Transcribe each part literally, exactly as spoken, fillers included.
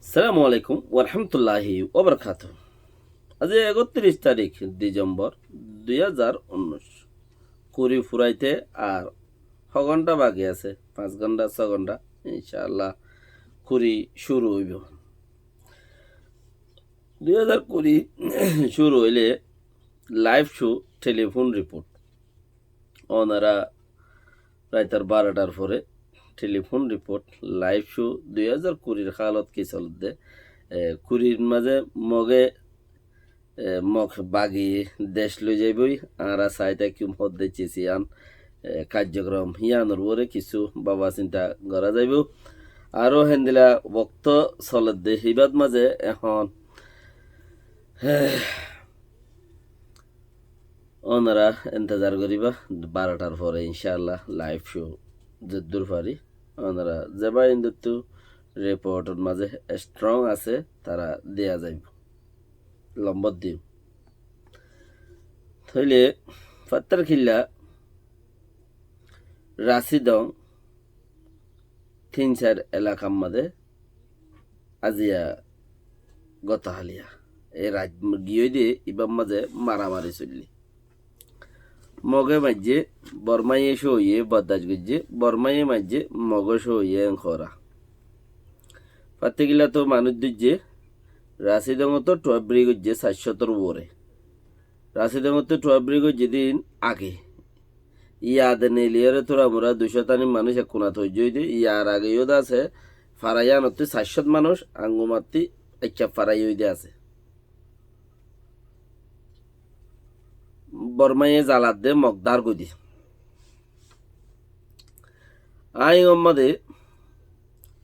Assalamu alaikum warahmatulláhi wabarakátuhu. Aijja ektiríc tarík Disembor dui házar unnúic. Kuri furaité ar hó gonthá baki asé, fañs gonthá, só gonthá, incáallah kuri cúru óibo. Dui házar kuri cúru óile live show, telephone report. Ónara raitor barotar fore telephone report, live show, dui házar kurir hálot ki soledde. E, kurir mazé Moge, e, Mog bagi dec loi zaiboi, añára sai táikkum hoddé ciciyan, e, karjokorom, híyanor uore kissú baba sinta gora zaibo. Aró héndilla wokto soledde, híbat mazé ehón, e, Ónara entezar goriba, barotar fore incáallah live show zeddur fari. Ónara zeba induttu reportor mazé strong asé, tara diya zaibo. Lombor diyum. Tóile Fattarkilla, Rasidong, tin sair elakar mazé aijja goto háliya, e rait giyói de ibar mazé maramari soille. Moge maijjé, Bormaye cóiye bordac goijjé, Bormaye maijjé, Moge cóiye enkora. Fattarkilla to manúic dóijje, Rasidongot to thuabri goijjé sair cótor uore. Rasidongot to thuabri goijjé din age. Yade neiliyóre turamura dui cót ani manúic ek kunat ói giyói de, yar age yó de asé, fara yíanottú sair cót manúic, Angumatti ekka fara yó de asé. Bormaye zalat de Mog dár goi de. Aññí omma de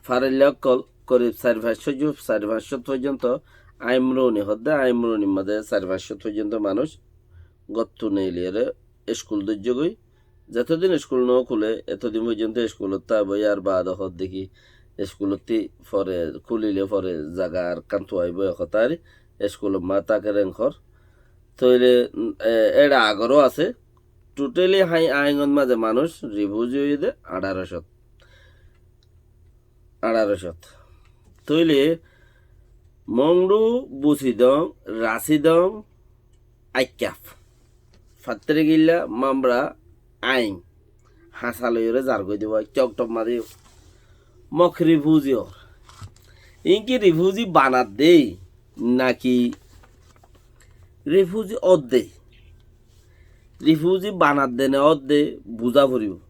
Farilla ókkol korib sair fañs cót, sair fañs cót foijjonto Aimruni hoó de, Aimrunir mazé sair fañs cót foijjonto manúic góttu neiliyóre eskul dóijjogói. Zetodin eskul no kúle, etodin foijjonto eskulot táibo, yar baade hoó de ki eskulottí fore, kúlile fore zaga ar kán tuaibó e hotá ar, eskulot ma táker enkor. Tóile, e, eçe agoró asé, totally hái-, Aññír mazé manúic rifuzi óiye de añçáro cót. Añçáro cót. Tóile Mongdu, Busidong, Rasidong, Aikkaf, Fattarkilla, Mamra, Aing, Hasaloiyóre zargói de wá, Coktok mazé yó. Mog rifuzi ór. Iín ki rifuzi banadde naki rifuzi ódde? Rifuzi banadde ne ódde buzá foribó.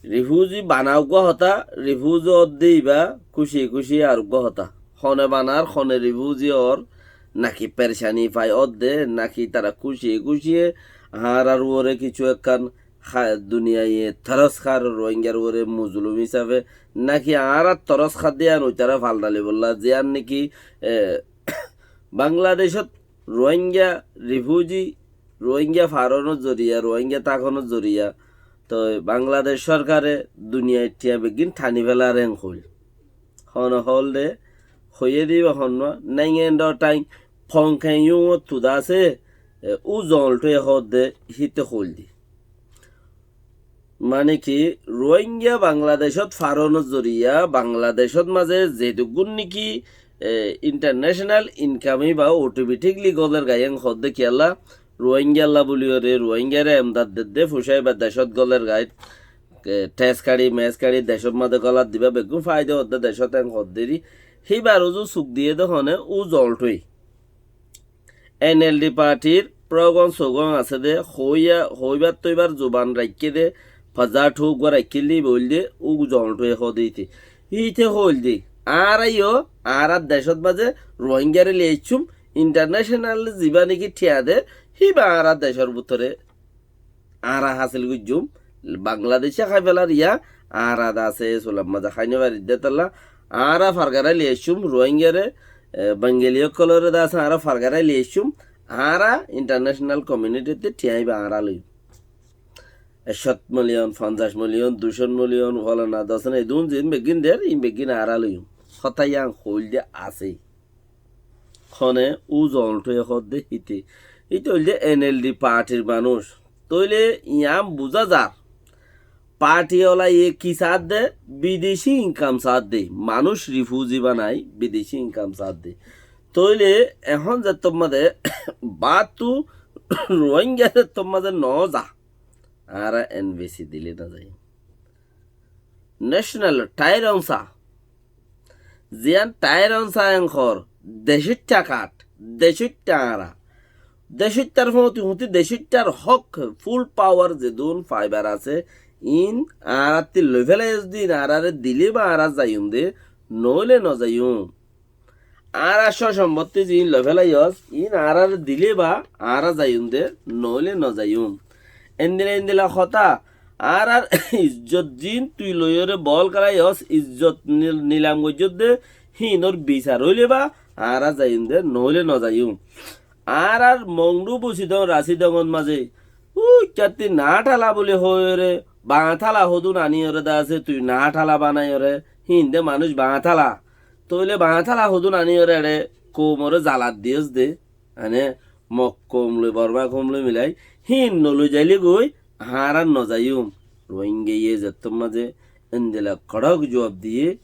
Rifuzi bana uggúa hotá, rifuzi ódde ibá kúciye kúciye ar uggúa hotá. Hone banar, hone rifuzi ór, naki perecani fai ódde, naki tara kúciye kúciye añárar uore kissú ekkán há-, duniyaiye toros hár Ruáingar uore mozulum hísafe, naki añárar toros hár de yían uitará faldali bolla, ziyán niki, e, Bangladecót Ruáinga rifuzi, Ruáinga faronor zoriya, Ruáinga tákonor zoriya, toi Bangladec sorkare duniyait thiañ beggín thani félar en hoil. Hone hoól de, hoiyé de íba honnúa, Nainga Endor Thaing, Phong Khen Yung ottu de asé, e, U Zool Thuye hoódde híte hoóil de. Mane ki, Ruáinga Bangladecót faronor zoriya, Bangladecót mazé zeduggún niki, e, international income íba automatically goler gai en hoódde kiyólla, Ruáingalla buliyóre, Ruáingare emdad dedde, fucá íba decót goler gai, e, thes kaçi, mec kaçi, decót mazé golar diba, beggún faida hoódde decót en hoódde ri, híbar uzu suk diyé de hone U Zool Thuye. En el di partir progon sogon asé de, hoiya, hoibar toibar zuban raikké de, faza thu uggúa raikkíl de íba óil de, U Zool Thuye hoóde íte. Íte hoóil de, añára yó, añárar decót mazé Ruáingare loi aiccúm, international zibá niki thiañ de, híba añárar decór bútore añára hásil goijjúm, Bangladece hái félar yá, añára de asé, sulam mazé hái no farir de tolla, añára fargarai loi aiccúm, Ruáingare, e, Bengali ókkolore de asé, añára fargarai loi aiccúm, añára international community-t thiañ íba añára loiyúm. Ek cót miliyon, fonzaic miliyon, dui cót miliyon, folana, dosana, edún zin beggín der, in beggín añára loiyúm. Hotá yían hoóil de asé. Hone U Zool Thuye hoódde híte. Híte óilde N L D partir manúic. Tóile yián buzá zar. Party olaye ki saádde? Bidecí income saádde. Manúic refugee banai bidecí income saádde. Tóile ehón zettót mazé baáttu Ruáingga zettót mazé noza, añára N V C dile nozaiyum. National taironsa, ziyán taironsa en hoór, decóitta kath, decóitta añára. Decóittar fúñti fúñti decóittar hók, full power zedún faibar asé, iín añárattí loifélaiyós de, iín añáráre dile ba añára zaiyum de, noóile nozaiyum. Añárar só sombottí ziín loifélaiyós, iín añáráre dile ba añára zaiyum de, noóile nozaiyum. Endila endila hotá, añárar izzot ziín tui loiyóre boól kelaiyós, izzot nil-, nilam goijjós de, híinor bisar óile ba añára zaiyum de, noóile nozaiyum. Añárar Mongdu Busidong Rasidongot mazé, uikkátti Naáthala buli hoiyóre, Bañthala hodún aníyore de asé, tui Naáthala banaiyóre, híin de manúic Bañthala. Tóile Bañthala hodún aníyore eçé koumoré zalat diyós de, mane Mok koum loi, Borma koum loi milai, híin noloi zaile goi, añára nozaiyum. Ruáinggaye zettót mazé endila kodhok juab diyé,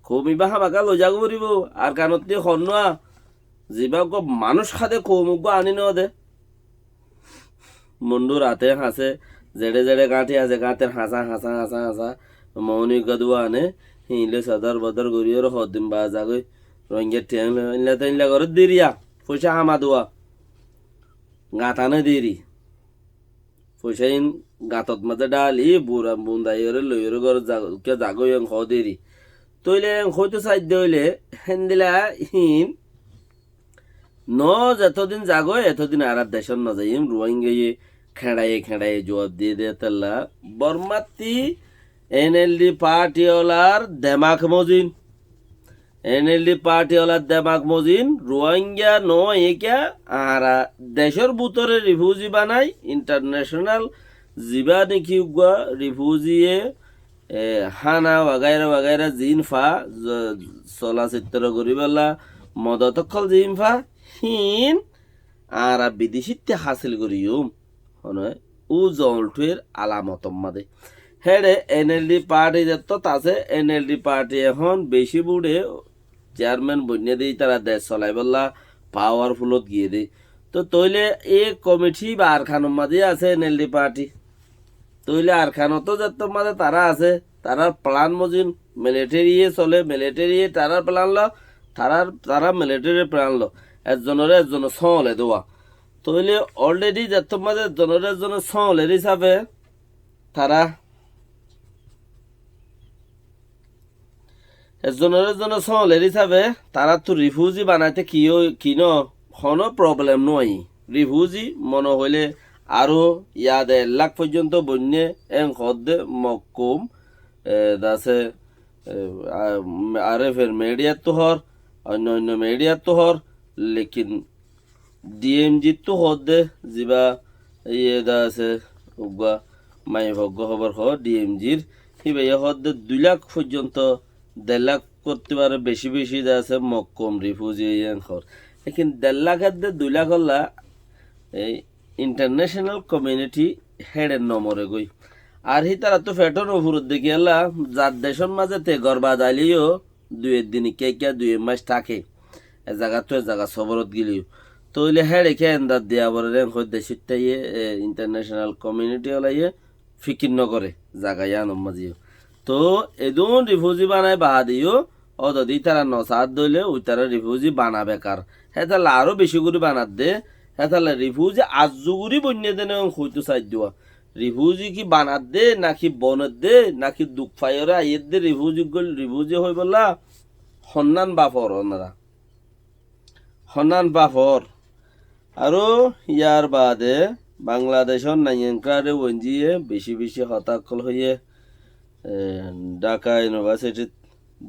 koum ibá hámaka loiza foribó, Arkanottí honnúa, zibá uggúa manúic hádé koum uggúa aní node. Mundhur hate hañsé, zeçé zeçé gáñthi asé, gáñthir hañsá, hañsá, hañsá, hañsá, moóni uggúa dúa ané, híin loi sodor bodor goríyore hoddin baá zagói, Ruáinggar thiañ loi, éilla te éilla goré diriya, foicá háma dúa, gáñt ané diri. Foicá iín gañtot mazé dháli, bura bundaiyóre loiyóre górot za-, ukkíya zagói en hoó deri. Tóile en hoóito saidde óile, héndila híin, no zetodin zagói, etodin añára decót nozaiyum, Ruáingaye kheñçaiye kheñçaiye juab diyé de hétolla. Bormattí N L D party olar demak mozin. N L D party olar demak mozin, Ruáinga no aiyé kiyá, añára decór bútore refugee banai, international zibá niki uggúa refugee ye, e, hána wagaira wagaira ziín fa, zo-, sola sittora goríbolla modot ókkol ziín fa, híin añára bidecítte hásil goríyum. Hone, u zoolthuir alamotor mazé. Héçe N L D party zettót asé, N L D party ehón beci búçe chairman boinné de, ítara dec solaibólla powerfulot giyé de. Tó tóile e komiti ba Arkanor mazé asé N L D party. Tóile Arkanottó zettót mazé tará asé, tarár plan mozin, military ye sole, military ye tarár plan lo, tarár, tará military plan lo. Ezzonoré ezzone sóole dua. Tóile already zettót mazé ezzonoré ezzone sóoler hísafe tará, ezzonoré ezzone sóoler hísafe taráttu refugee banaite ki ói-, ki no, honó problem no aiyé. Refugee mone hoilé aró yade ek lak foijjonto boinné en hoódde Mok koum, e, dase, e, a, R F A r mediattú hoór, oinno oinno mediattú hoór, lekin D M G ttú hoódde, zibá iye de asé, uggúa maiyafuwa uggúa hóbor hoó, D M G r, híbaye hoódde dui lak foijjonto, der lak gottí fare beci beci de asé, Mok koum refugee iyan hoór. Lekin der lak edde dui lak olla, ei international community héçe no more goi. Ar hítarattú feṭó no furodde kiyólla, zar decór mazé te gorba zaileyó, dui ek din ikká ikká dui ek mac táke, e zagattú e zaga soborot gileyó. Tóile héçe kiyá endar diya foré de en hoói decíttaye, e, international community olaye fikir no goré zaga yíanor mazeyó. Tó edún refugee banai baadeyó, ódodi ítara no saádde óile uitará refugee bana bekar. Hétolla aró beci gorí banadde, hétolla refugee azzu gorí boinné de ne en hoóito saiddúa. Refugee ki banadde, naki bonedde, naki duk faiyóre aiyédde refugee gol-, refugee hoibolla? Honnán bafor onora? Honnán bafor? Aró yar baade Bangladecór Naiyangkara Wenjiye beci beci hotá ókkol hoiyé, e, Dhaka University t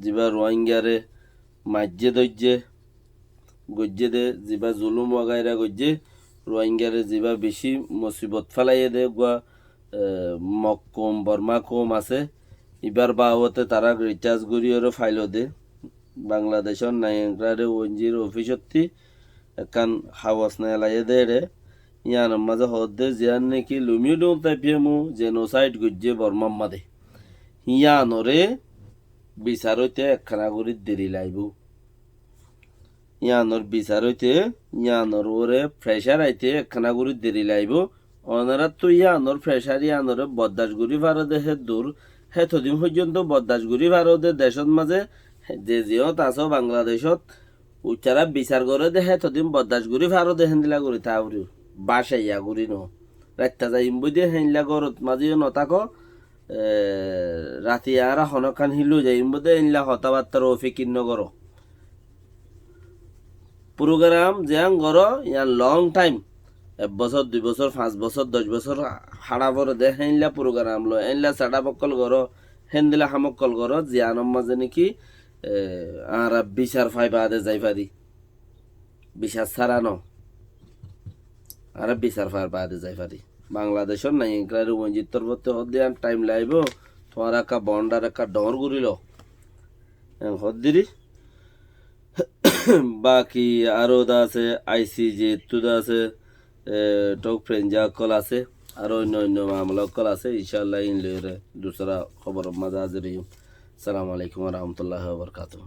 zibá Ruáingare maijjé dóijje, goijjé de, zibá zulum wagaira goijjé, Ruáingare zibá beci musibot félaiyé de, uggúa, e, Mok koum, Borma koum asé, ibár babote tará research goríyore failo de. Bangladecór Naiyangkara Wenjir ofísottí ekkán hawos nelaiyé de eçé, Yíanor mazé hoódde ziyán néki Lum Yu Dun Taipyemu jenosaid goijjé Bormár mazé, yíanoré bisar óite ekkána gorí deri laibóu. Yíanor bisar óite, yíanor uore pressure aite ekkána gorí deri laibóu. Onoráttu yíanor pressure yíanoré boddac gorí faro de héddur, hétodin foijjonto boddac gorí faro de decót mazé, ze ziyót asó Bangladecót, uccará bisar goré de hétodin boddac gorí faro de héndilla gorí táa foribóu. Bácaiya gorí noó. Raitta zaiyum boi de héndilla górot mazé yó notáko, e, rati añára honókkan híllu zaiyum boi de héndilla hotábattar ó fikir nogoró. Purugaram ziyán goró, yían long time. Ek bosór, dui bosór, fañs bosór, doc bosór háça fore de, héndilla purugaram loi, héndilla setup ókkol goró, héndilla ham ókkol goró, ziyánor mazé néki, e, añára bisar fai baade zai fari. Bisar sára noó. Añára bisar fai baade zai fari. Bangladecór nai, enkra Ruwinjir torfóttu hoódde yían time laibóu, tuáñra ekká bondar ekká dhoóñr gorí lo. En hoódde ri. Baki aró de asé, I C J ttu de asé, e, tok frenja ókkol asé, aró oinno oinno mamela ókkol asé, incállah ín loiyóre dusára hóboror mazé házir óiyum. Assalamu alaikum wa rahmatullahi wa barakatuhu.